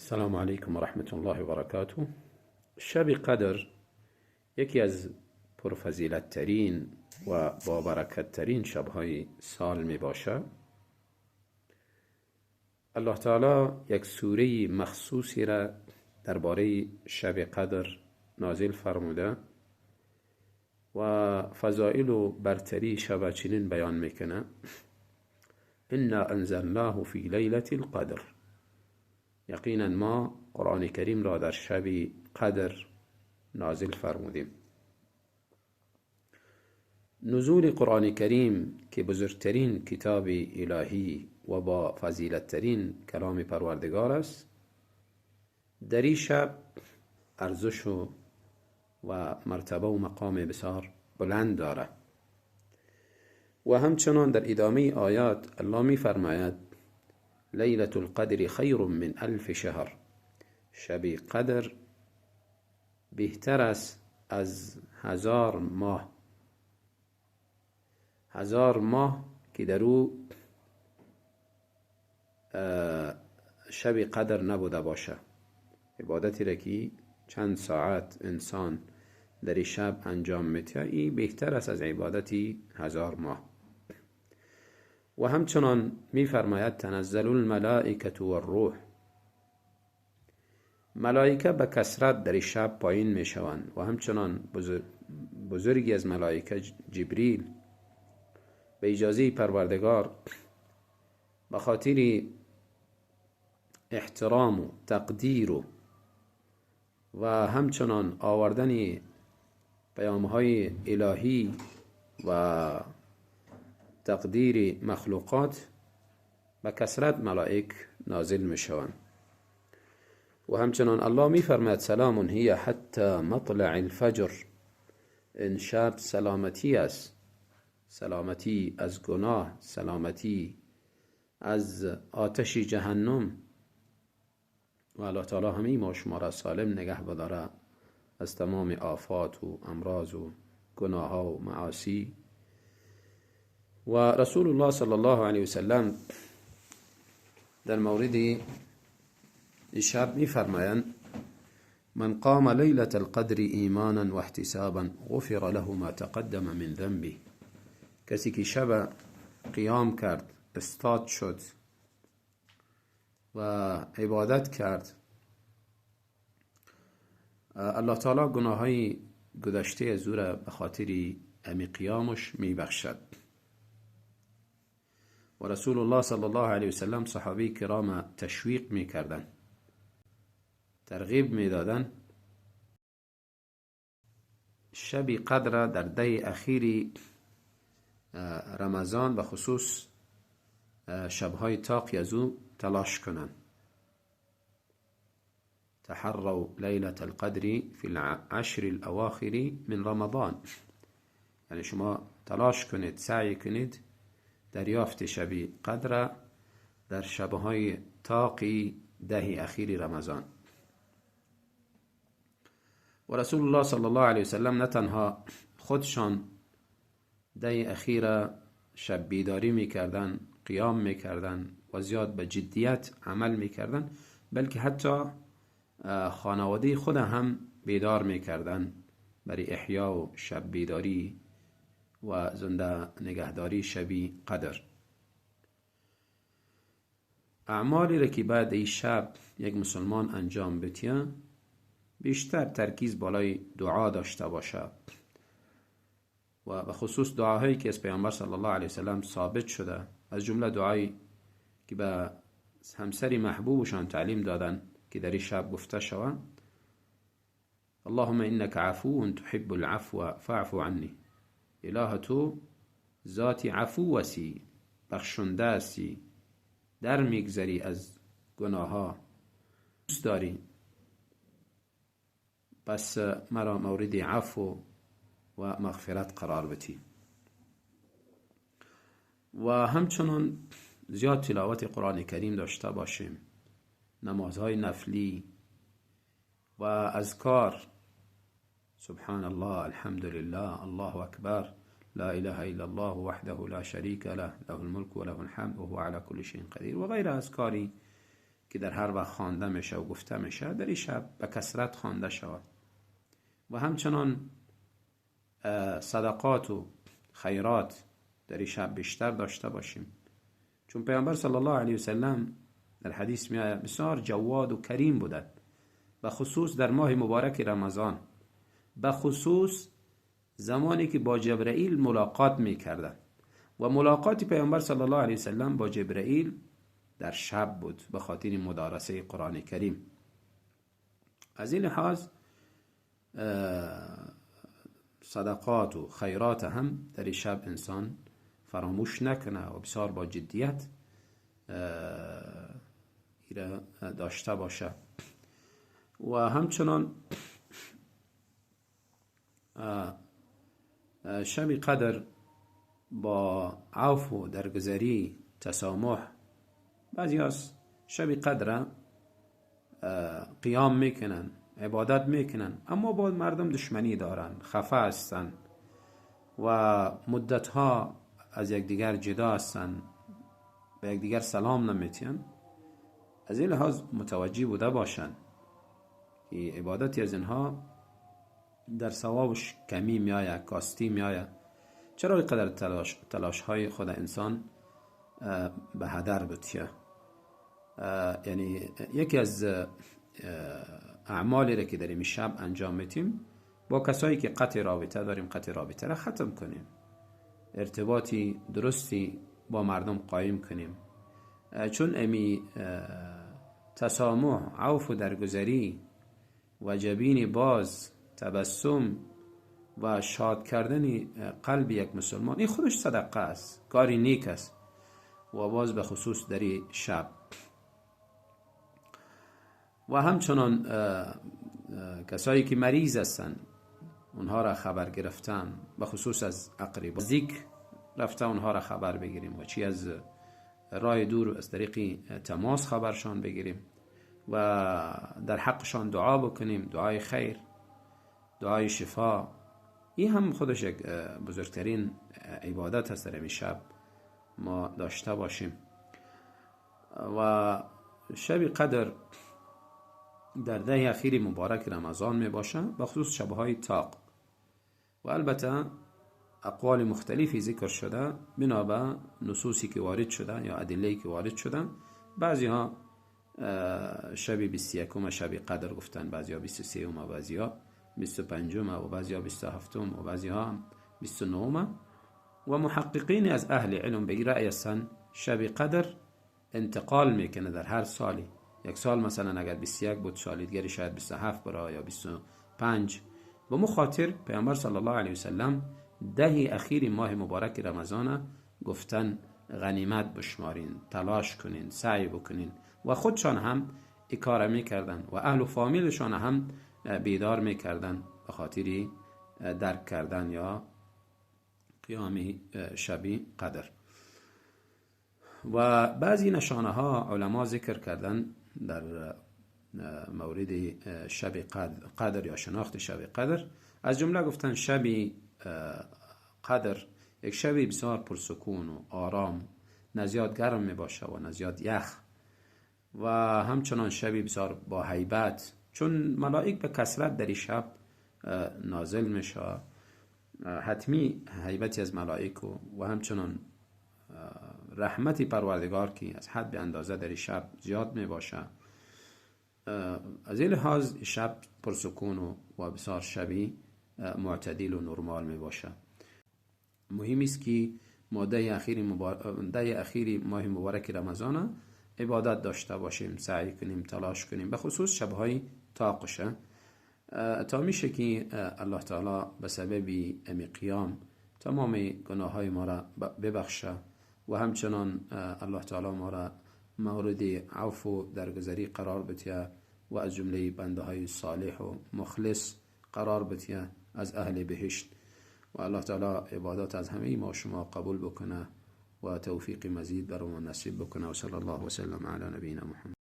السلام علیکم و رحمت الله و برکاته. شب قدر یکی از پرفضیلت ترین و بابرکت ترین شبهای سال می باشه. الله تعالی یک سوره مخصوصی را درباره شب قدر نازل فرموده و فضائل و برتری شب چنین بیان میکنه: انا انزلناه فی لیلة القدر. یقینا ما قرآن کریم را در شب قدر نازل فرمودیم. نزول قرآن کریم که بزرگترین کتاب الهی و با فضیلتترین کلام پروردگار است، در این شب ارزش و مرتبه و مقام بسیار بلند داره. و همچنان در ادامه آیات الله می فرماید: لیلة القدر خیر من الف شهر. شب قدر بهتر است از 1000 ماه. 1000 ماه که در او شب قدر نبوده باشه. عبادتی را که چند ساعت انسان در شب انجام میده، این بهتر است از عبادتی 1000 ماه. و همچنان میفرماید: تنزل الملائکة والروح. ملائکه به کثرت در شب پایین میشوند و همچنان بزرگی از ملائکه جبریل به اجازه پروردگار به خاطر احترام و تقدیر و همچنان آوردن پیامهای الهی و تقدیر مخلوقات به کثرت ملائک نازل میشوند. و همچنان الله میفرماید: سلام هی حتی مطلع الفجر. این شب سلامتی است، سلامتی از گناه، سلامتی از آتش جهنم. و الله تعالی همه ما شما را سالم نگه بداره از تمام آفات و امراض و گناه ها و معاصی. و رسول الله صلی الله علیه وسلم در مورد شب می فرمایند: من قام لیلة القدر ایمانا و احتسابا غفر له ما تقدم من ذنبه. کسی که شب قیام کرد، استاد شد و عبادت کرد، الله تعالی گناههای گذشته از او را به خاطر امی قیامش می بخشد. و رسول الله صلی الله علیه وسلم صحابه کرام تشویق می کردن، ترغیب می دادن شب قدر در ده اخیری رمضان به خصوص شبهای تاق از او تلاش کنند. تحروا لیلة القدر فی العشر الاواخر من رمضان. یعنی شما تلاش کنید، سعی کنید دریافت شب قدر در شبهای تاقی ده اخیر رمضان. و رسول الله صلی الله علیه وسلم نه تنها خودشان ده اخیر شب بیداری میکردن، قیام میکردن و زیاد به جدیت عمل میکردن، بلکه حتی خانواده خود هم بیدار میکردن برای احیا و شب بیداری و زنده نگهداری شبی قدر. اعمالی را که بعد این شب یک مسلمان انجام بده، بیشتر ترکیز بالای دعا داشته باشه و به خصوص دعاهایی که از پیامبر صلی الله علیه وسلم ثابت شده، از جمله دعایی که به همسر محبوبشان تعلیم دادن که در این شب گفته شود: اللهم انک عفو تحب العفو فاعف عنی. اله تو ذات عفو هستی، بخشنده هستی، در میگذری از گناه ها، دوست داری، پس مرا مورد عفو و مغفرت قرار بدی. و همچنان زیاد تلاوت قرآن کریم داشته باشیم، نمازهای نفلی و اذکار، سبحان الله، الحمد لله، الله اکبر، لا اله الا الله وحده لا شریک له، له الملک و له الحمد و هو علی کل شیء قدیر و غیر اذکاری که در هر وقت خوانده میشه و گفته میشه، در این شب به کثرت خوانده شود. و همچنان صدقات و خیرات در این شب بیشتر داشته باشیم، چون پیامبر صلی الله علیه وسلم در حدیث میآید بسیار جواد و کریم بودند، به خصوص در ماه مبارک رمضان، به خصوص زمانی که با جبرئیل ملاقات میکردند. و ملاقات پیامبر صلی الله علیه وسلم با جبرئیل در شب بود به خاطر مدارسه قرآن کریم. از این لحاظ صدقات و خیرات هم در این شب انسان فراموش نکنه و بسیار با جدیت ایره داشته باشه. و همچنان شب قدر با عفو و درگذری، تسامح، بعضی از شب قدر قیام میکنن، عبادت میکنن، اما با مردم دشمنی دارن، خفه هستن و مدتها از یکدیگر جدا هستن، به یکدیگر سلام نمیتین. از این لحاظ متوجه بوده باشن که عبادتی از اینها در ثوابش کمی میآید، کاستی میآید. چرا اینقدر تلاش های خود انسان به هدر بتیه؟ یعنی یکی از اعمالی را که در این شب انجام میتیم، با کسایی که قطع رابطه داریم قطع رابطه را ختم کنیم، ارتباطی درستی با مردم قایم کنیم، چون امی تسامح، عفو و درگذری و جبین باز، تبسم و شاد کردن قلب یک مسلمان، این خودش صدقه است، کاری نیک است، و باز به خصوص در شب. و همچنان کسایی که مریض هستند اونها را خبر گرفتن، به خصوص از اقربا نزدیک رفته اونها را خبر بگیریم و چی از راه دور از طریق تماس خبرشان بگیریم و در حقشان دعا بکنیم، دعای خیر، دعای شفا. این هم خودش یک بزرگترین عبادت هست در این شب ما داشته باشیم. و شب قدر در ده اخیر مبارک رمضان می باشه، به خصوص شبهای طاق. و البته اقوال مختلفی ذکر شده بنا به نصوصی که وارد شده یا ادله که وارد شده. بعضی ها شب 21 شب قدر گفتن، بعضی ها 23 و بعضی ها 25 و بعضی ها 27 و بعضی ها 29. و محققین از اهل علم به رأی هستند شب قدر انتقال میکنه در هر سالی. یک سال مثلا اگر 21 بود، سال دیگری شاید 27 برای یا 25. به مخاطر پیامبر صلی الله علیه وسلم ده اخیر ماه مبارک رمضان گفتن غنیمت بشمارین، تلاش کنین، سعی بکنین، و خودشان هم اکاره میکردن و اهل و فامیلشان هم بیدار میکردن به خاطر درک کردن یا قیام شبی قدر. و بعضی نشانه ها علما ذکر کردن در مورد شب قدر یا شناخت شب قدر. از جمله گفتن شب قدر یک شب بسیار پرسکون و آرام، نه زیاد گرم می باشه و نه زیاد یخ، و همچنان شبی بسیار با هیبت، چون ملائک به کثرت در این شب نازل میشه، حتمی هیبتی از ملائک و همچنان رحمت پروردگار که از حد به اندازه در شب زیاد می باشه. از این لحاظ شب پرسکون و بسیار شبی معتدل و نرمال می باشه. مهم است که ما ده اخیر ماه مبارک رمضان عبادت داشته باشیم، سعی کنیم، تلاش کنیم، به خصوص شبهای طاقشه، تا میشه که الله تعالی به سبب امی قیام تمام گناه های ما را ببخشه و همچنان الله تعالی ما را مورد عفو درگذری قرار بده و از جمله بنده های صالح و مخلص قرار بده از اهل بهشت. و الله تعالی عبادات از همه ما شما قبول بکنه و توفیق مزید بر ما نصیب بکنه. و صلی الله وسلم علی نبینا محمد.